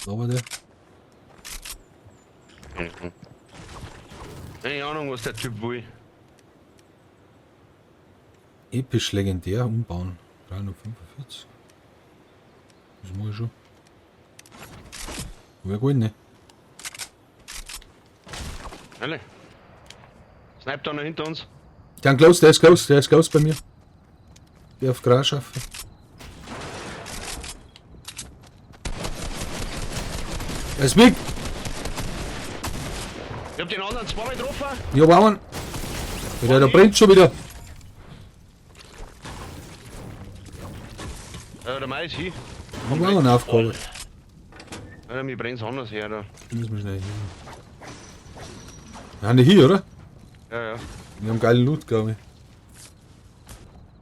Da war der. Keine Ahnung, was der Typ will. Episch legendär umbauen. 345. Das mach ich schon. Wär gut, ne? Ehrlich. Snipe da noch hinter uns. Der close, der ist close, der ist close bei mir. Der auf Gras schaffe. Er ist weg! Ich hab den anderen zweimal getroffen. Ich hab auch einen. Der, der brennt schon wieder. Ja, der Mai ist hier. Ich hab auch einen aufgeholt. Ja, mir brennt's anders her da. Müssen wir schnell hin. Wir haben die hier, oder? Ja, ja. Wir haben geilen Loot, glaube ich.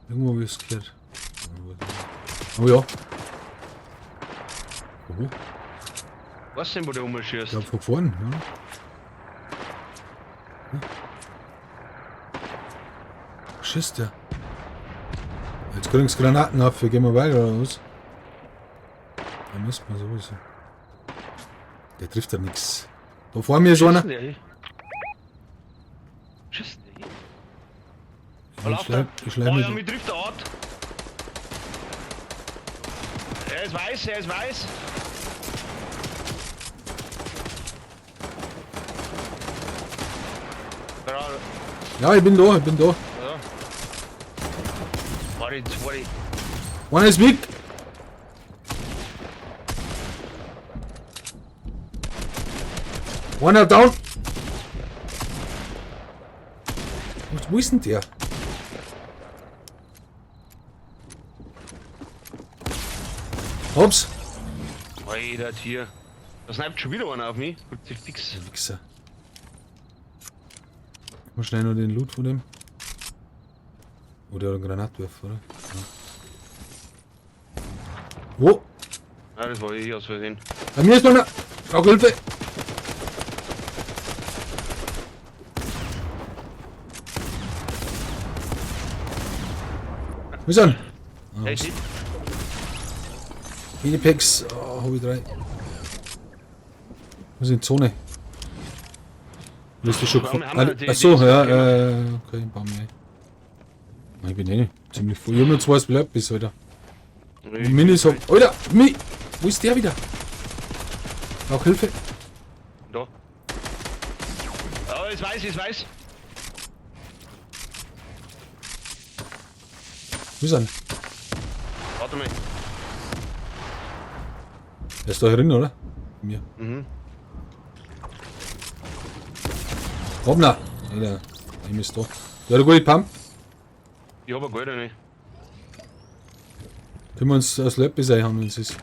Irgendwo hab ich's gehört. Oh ja. Oh, Was denn, wo der rumschießt? ich glaub von vorn, ja. Hm. Schießt der? Jetzt kriegen sie Granaten auf, gehen wir weiter oder was? Da müssen wir sowieso. Der trifft ja nix. Da vor mir ist einer. Schießt der hier? Schießt der hier? Ich schleim, ich schleim Oh ja, mich. mich trifft der Ort. Er ist weiß, er ist weiß. Ja, Ja, ich bin da, ich bin da. ja. Warte, warte. Einer ist weg. Einer down. Wo ist denn der? Hops. Alter, Tier. Da sniped schon wieder einer auf mich. Kruzifix. Wichser. Ich muss schnell noch den Loot von dem. Oder einen Granatwerfer, oder? Ja. Wo? Ah, das war ich aus Versehen. Bei mir ist noch einer. Brauch Hilfe. Wo ist er? Hey, shit. Minipacks, oh, hab ich drei. Wo ist die Zone? Bist du schon Warum gefahren? haben wir die- Achso, die- ja, okay, bauen wir ein. Ich bin eh nicht ziemlich voll. Ich hab nur zwei Slurpees, Alter. Und Minis hab. Alter! Mi! Wo ist der wieder? Brauch Hilfe. Da. Oh, ist weiß, ist weiß. Wo ist er? Warte mal. Der ist da drin, oder? Bei mir. Mhm. Hoppla! Alter, ich ist da. Der hat eine gute Pump. Ich hab eine goldene. Können wir uns das Slurpees einhauen, wenn es ist.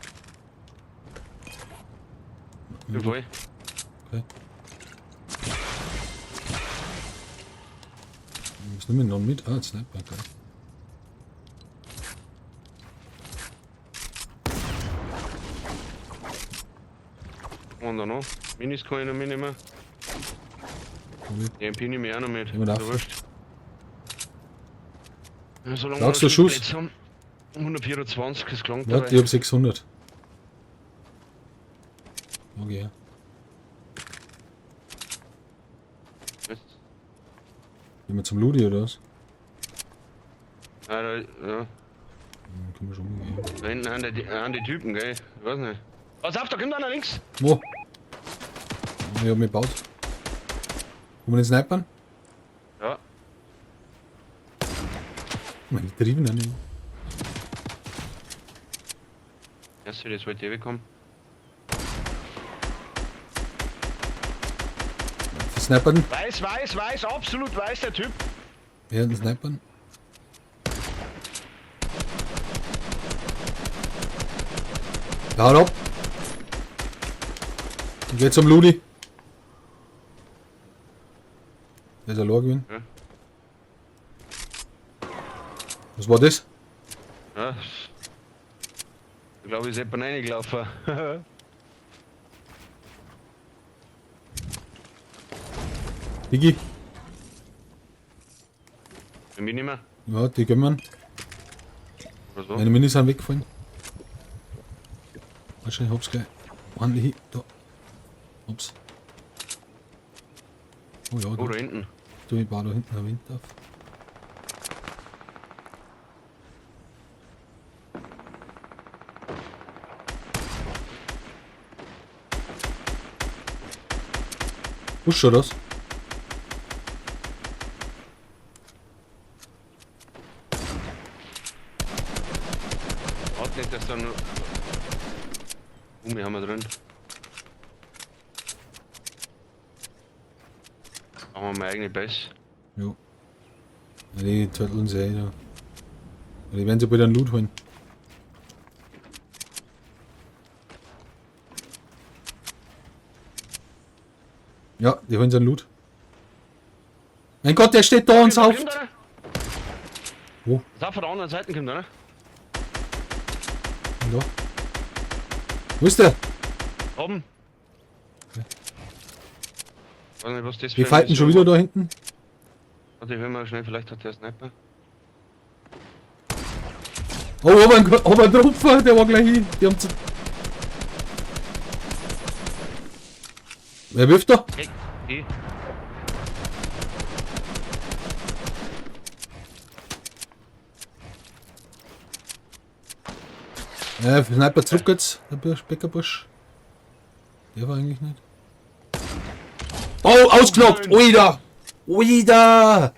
Bin voll. Okay. Was nehmen wir noch mit? Ah, Sniper, geil. Und da noch. Minis kann ich noch mitnehmen. Okay. Die MP nehme ich auch noch mit. Gehen wir da Ist ja wurscht. Ja, solange Brauchst wir du Schuss? Plätze haben. 124, das klangt Warte, ich hab 600. Okay, ja. Gehen wir zum Ludi oder was? Ja, da, ja. Ja, können wir schon gehen. Da hinten haben die Typen, gell? Ich weiß nicht. Pass auf, da kommt einer links! Wo? Ich hab mich gebaut. Wollen wir den snipern? Ja. Meine Trieben nicht. Erste, das wollte ich bekommen. Snipern. Weiß, weiß, weiß, absolut weiß der Typ. Ja, den Snipern. Ja, haut ab. Ich geh zum Ludi. Der ist allein gewesen. Ja. Was war das? Ja. Ich glaube, ich ist jemand reingelaufen. Digi. Bei mir nicht mehr. Ja, die gehen wir. Oder so. Meine Minis sind weggefallen. Warte, ich hab's gleich. Ordentlich hin. Da. Ups. Oh ja, Oh, da da hinten. tu ich baue da hinten einen Wind auf. Push schon das? Warte nicht, dass da nur. Gummi haben wir drin. Machen wir mal eigene Base. Jo. Ja, die turteln sie eh da. Ja, die werden sich bald einen Loot holen. Ja, die holen sich einen Loot. Mein Gott, der steht da und Da kommt sauft. einer. Wo? Da von der anderen Seite kommt einer. Da. Wo ist der? Oben. Weiß nicht, was das Wir für eine fighten schon Mission wieder war. da hinten. Warte, ich will mal schnell, vielleicht hat der Sniper. Oh, hab einen Tropfen, der war gleich hin. Die haben zu. Wer wirft da? Hey, die. Ja, Sniper zurück jetzt, der Bäckerbusch. Der war eigentlich nicht. Oh, ausgenockt! Oida! Oida!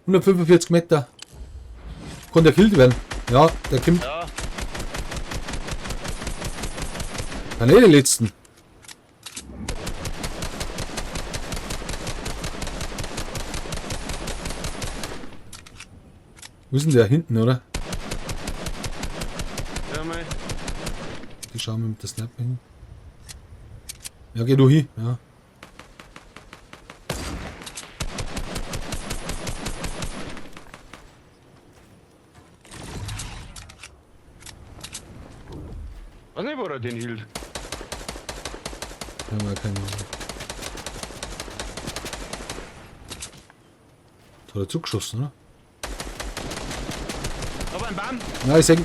145 Meter. Kann der gekillt werden? Ja, der kommt. Ja, Kann eh die letzten. Wo ist denn der? Hinten, oder? ja, mal. Die schauen wir mit der Sniper hin. Ja, geh du hin. Ja. Weiß nicht, wo er den hielt. Ja, aber keine Ahnung. Hat er zugeschossen, oder? Aber ein Baum. Ja, ich seh.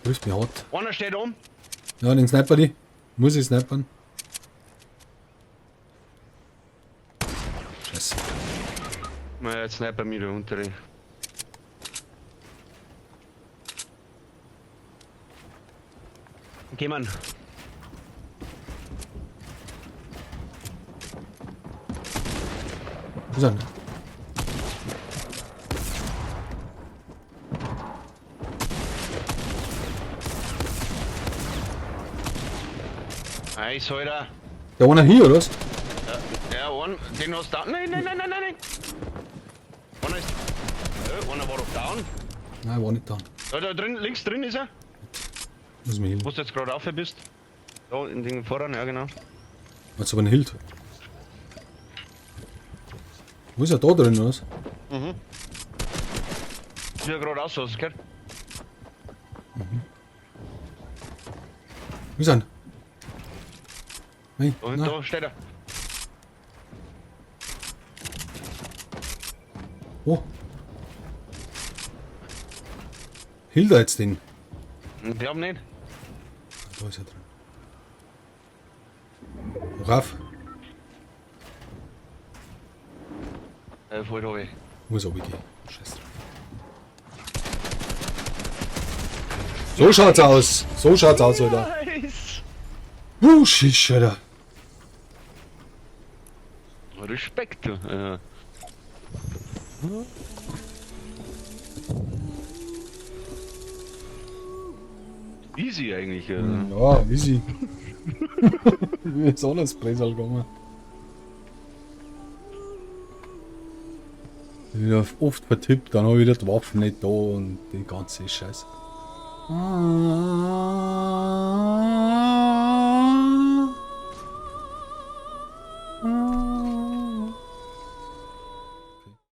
Trifft mich hart. Einer steht oben. Ja, den Sniper die. Muss ich snipern. Scheiße. Na, jetzt Sniper mir da unter. Okay, Mann. Wo ist er? Nice, Alter. Der einer hier, oder was? Ja, einen, den hast du down. Nein, nein, nein, nein, nein, nein. Einer ist. Ja, einer war doch down. Nein, war nicht da. Da, da drin, links drin ist er. Muss mich healen. Wo du jetzt gerade auf bist. Da in den Voran, ja genau. Was aber ein Hilt. Wo ist er da drin, oder was? Ist ja gerade aus, hast du gehört? Wo ist er? Nein, Da, nein. da steht er. Oh. Hilda jetzt den. Ich glaub nicht. Da ist er drin. Raff. Voll da. Muss runtergehen. Scheiß drauf. So schaut's aus. So schaut's aus, Alter. Nice. Schisch, Alter. Respekt. du. Ja. Easy eigentlich. Ja. Ja, easy. Mir ist alles Bresal gegangen. Wieder oft vertippt, dann habe ich wieder die Waffen nicht da und die ganze Scheiße.